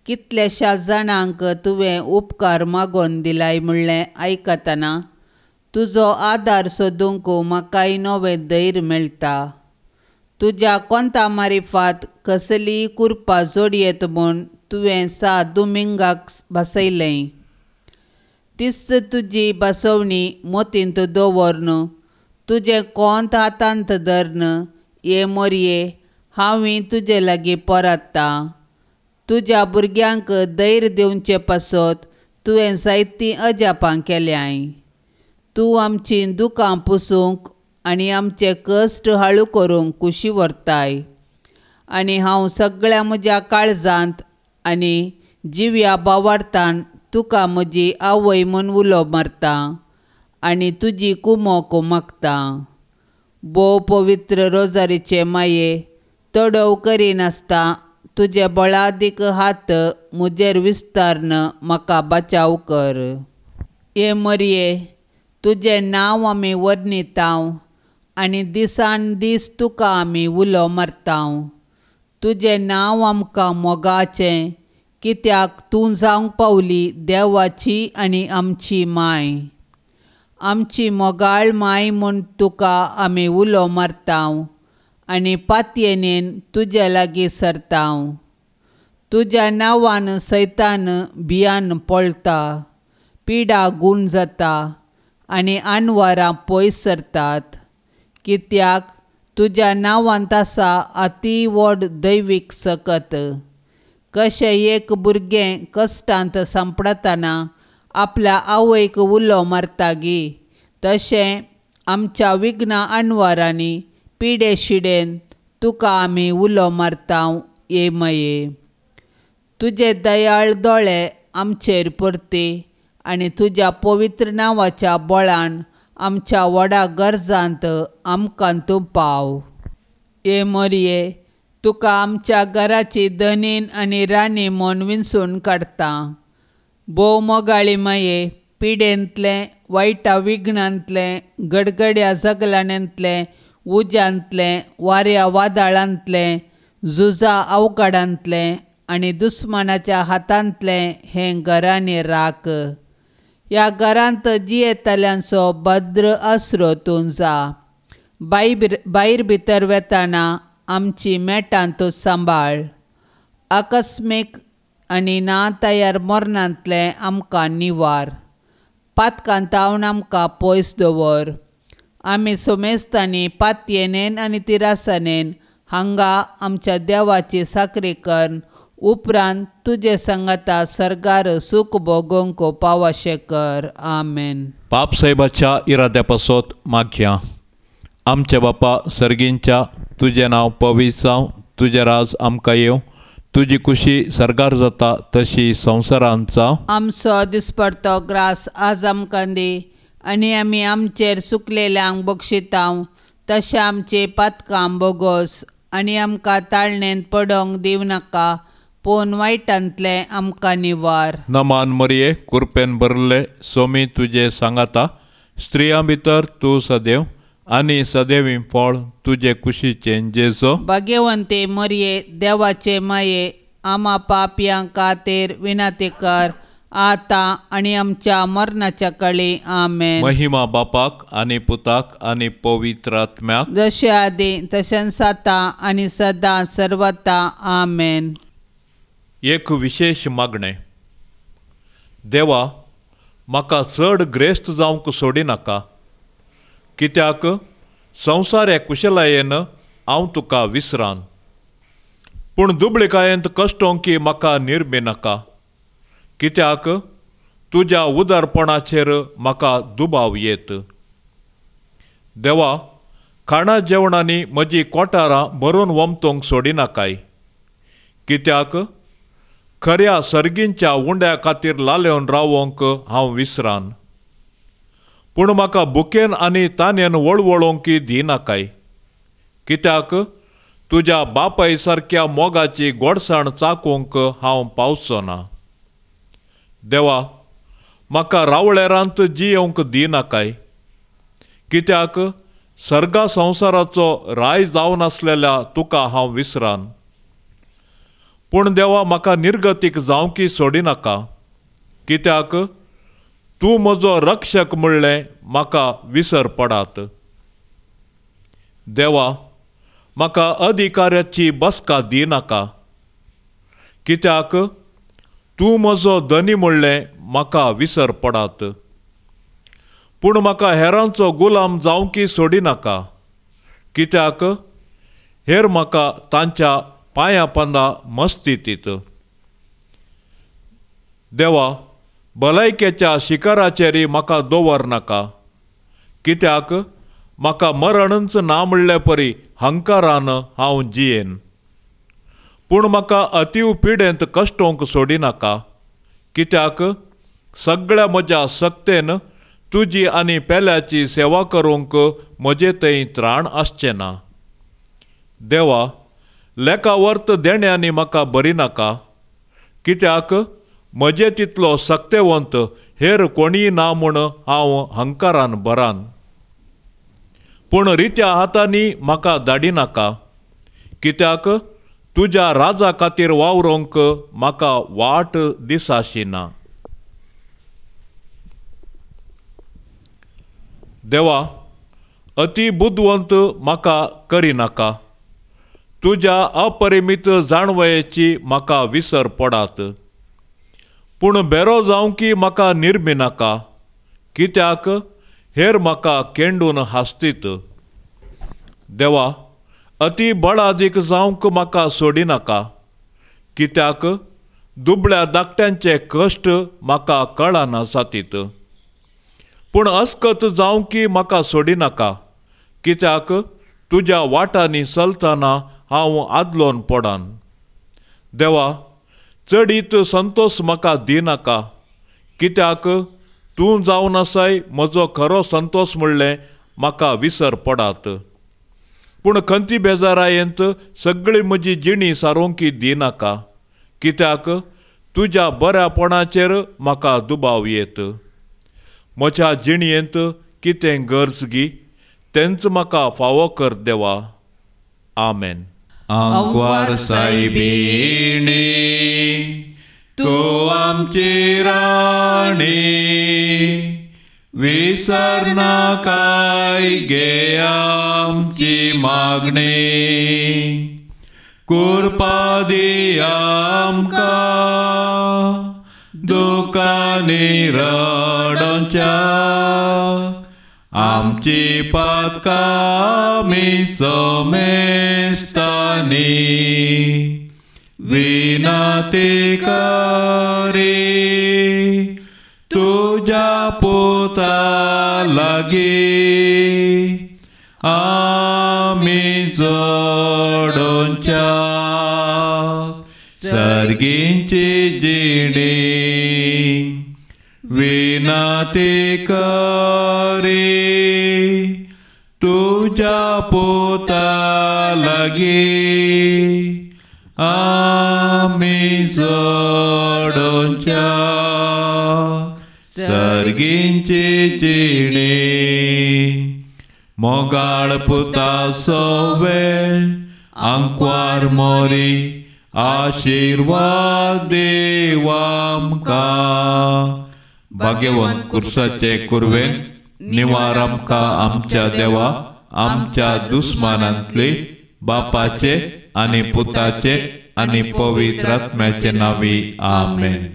कितल्याश्या जाणांक तुवें उपकार मागोवन दिलाय म्हणलें आयकतना तुजो आदार सोदूंक म्हाकाय नवें धैर्य मेळटा. तुज्या कोंता मारिफात कसलीय कुरपा जोडयेत म्हूण तुवें सा दुमिंगाक भासयलें. तीच तुजी भासोवणी मोतींत दवरन तुजें कोंत हातांत धरन हे मोरये हांवूय तुजे लागीं परत्ता. तुज्या भुरग्यांक धैर्य दिवचे पासत तुवें जायतीं अजापां केल्यांय. तूं आमचीं दुकां पुसूंक आनी आमचे कश्ट हाळू करूंक कुशी व्हरताय. आनी हांव सगळ्या म्हज्या काळजांत आनी जिव्या भावार्थान तुका म्हजी आवय म्हूण उलो मारता आनी तुजी कुमोक मागता. भोव पवित्र रोजारीचे माये, तडव करिनासता तुजे बळादीक हात म्हजेर विस्तारन म्हाका बचाव कर. हे मरये, तुजें नांव आमी वर्णिताव आनी दिसान दीस तुका आमी उलो मारताव. तुजें नांव आमकां मोगाचें, कित्याक तूं जावंक पावली देवाची आनी आमची माय. आमची मोगाळ माय म्हूण तुका आमी उलो मारताव आनी पातयेनेन तुजे लागीं सरताव. तुज्या नांवान सैतान भियान पळटा, पिडा गूण जाता आनी आनवारां पयस सरतात. कित्याक तुज्या नांवांत आसा अती व्हड दैवीक सकत. कशें एक भुरगें कश्टांत सांपडटना आपल्या आवयक उलो मारता गी, तशें आमच्या विघ्ना अणवारांनी पिडे शिडेन तुका आमी उलो मारताव. ये मये, तुजे दयाळ दोळे आमचेर परती आनी तुज्या पवित्र नांवाच्या बळान आमच्या व्हडा गरजांत आमकां तूं पाव. हे मोरये, तुका आमच्या घराची धनीन आनी राणी म्हूण विंचून काडटा. भोव मोगाळी माये, पिडेंतलें, वायटा विघ्नांतलें, गडगड्या जगलाण्यांतलें, उज्यांतलें, वाऱ्या वादळांतलें, झुजा अवघडांतलें आनी दुस्मानाच्या हातांतलें हें घरांनी राख. ह्या घरांत जियेतल्यांचो भद्र आसरो तूं जा. भायर भितर वेताना आमची मेटां तूं सांबाळ. आकस्मीक आनी ना तयार मरणांतलें आमकां निवार. पातकां तावन आमकां पयस दवर. आमी सोमेस्तांनी पातयेनेन आनी तिरासनेन हांगा आमच्या देवाची साकरी कर उपरांत तुजे सांगाता सर्गार सूख भोगोवंक पावाशें कर. आमेन. पाप साहेबाच्या इराद्या पासत मागया. आमच्या बापा सर्गींच्या, तुजें नांव पवित्र जावं, तुजें राज आमकां येवं, तुजी कुशी सर्गार जाता तशी संवसारांत जावं. आमचो दिसपडतो ग्रास आज आमकां दी आनी आमी आमचेर सुकलेल्यांक बक्षितांव तशें आमचे पातकां बोगोस आनी आमकां ताळणेंत पडोंक दिवं नाका पूण वायटांतलें आमकां निवार. नमान मरये, कुरपेन भरले, सोमी तुजे सांगाता, स्त्रियां भितर तूं सदैव आनी सदैवी फळ तुजे कुशीचें जेजो. भाग्यवंते मरये, देवाचे माये, आमा पापयां खातीर विनंती कर आतां आनी आमच्या मरणाच्या कळी. आमेन. महिमा बापाक आनी पुताक आनी पवित्र आत्म्याक, जशें आदी तशेंच आतां आनी सदां सर्वता. आमेन. एक विशेश मागणें. देवा, म्हाका चड ग्रेस्त जावंक सोडिनाका, कित्याक संवसार ह्या कुशलायेन हांव तुका विसरान, पूण दुबळिकायेंत कश्टोंकी म्हाका निर्मिनाका, कित्याक तुज्या उदारपणाचेर म्हाका दुबाव येत. देवा, खाणा जेवणांनी म्हजी कोठारां भरून वमतोंक सोडिनाकाय, कित्याक खऱ्या सर्गींच्या उंड्या खातीर लालेवन रावोंक हांव विसरान, पूण म्हाका भुकेन आनी तानेन वळवळोंकी दिनाकाय, कित्याक तुज्या बापाय सारक्या मोगाची गोडसाण चाकूंक हांव पावचो ना. देवा, म्हाका रावळेरांत जियेवंक दिनाकाय, कित्याक सर्गा संवसाराचो राय जावन आसलेल्या तुका हांव विसरान, पूण देवा म्हाका निर्गतीक जावंकी सोडिनाका, कित्याक तूं म्हजो रक्षक म्हणलें म्हाका विसर पडात. देवा, म्हाका अधिकाऱ्याची बसका दिनाका, कित्याक तूं म्हजो धनी म्हणलें म्हाका विसर पडात, पूण म्हाका हेरांचो गुलाम जावंकी सोडिनाका, कित्याक हेर म्हाका तांच्या पांया पंदा मस्ती दित. देवा, भलायकेच्या शिखराचेरय म्हाका दवर नाका, कित्याक म्हाका मरणच ना म्हणले परी हंकारान हांव जियेन, पूण म्हाका अतीव पिडेंत कश्टोंक सोडिनाका, कित्याक सगळ्या म्हज्या सक्तेन तुजी आनी पेल्याची सेवा करूंक म्हजे थंय त्राण आसचें ना. देवा, लेखावर्त देण्यांनी म्हाका बरी नाका, कित्याक म्हजे तितलो सक्तेवंत हेर कोणीय ना म्हूण हांव हंकारान बरान, पूण रित्या हातांनी म्हाका धाडिनाका, कित्याक तुज्या राजा खातीर वावरोंक म्हाका वाट दिसाशी ना. देवा, अती बुदवंत म्हाका करिनाका, तुज्या अपरिमीत जाणवयेची म्हाका विसर पडात, पूण बेरो जावंकी म्हाका निर्मिनाका, कित्याक हेर म्हाका केंडून हासतीत. देवा, अती बळादीक जावंक म्हाका सोडिनाका, कित्याक दुबळ्या धाकट्यांचे कश्ट म्हाका कळना जातीत, पूण अस्कत जावंकी म्हाका सोडिनाका, कित्याक तुज्या वाटांनी चलतना हांव आदलोन पडान. देवा, चडीत संतोश म्हाका दिनाका, कित्याक तूं जावन आसाय म्हजो खरो संतोश म्हणलें म्हाका विसर पडात, पूण खंती बेजारायेंत सगळी म्हजी जिणी सारोंकी दिनाका, कित्याक तुज्या बऱ्यापणाचेर म्हाका दुबाव येत. म्हज्या जिणयेंत कितें गरज गी तेंच म्हाका फावो कर देवा. आमेन. आंकवार सायबिणी तूं आमची राणी, विसरनाकाय गे आमची मागणी, कृपा दी आमकां दुकांनी रडोवच्या, आमची पातकां आमी समेस्तांनी विनंती करी तुज्या पुता लागीं आमी जोडोवच्या सर्गींची जिणी विनंती करी तुज्या पुता लागीं आमी जोडोवच्या सर्गींची जिणी. मोगाळ पुता सोवे आंकवार मोरी आशिर्वाद देव आमकां. भाग्यवंत कुर्साचे कुरवेन निवार आमकां आमच्या देवा आमच्या दुस्मानांतली बापाचे आनी पुताचे आनी पवित्र आत्म्याचे नांवी. आमेन.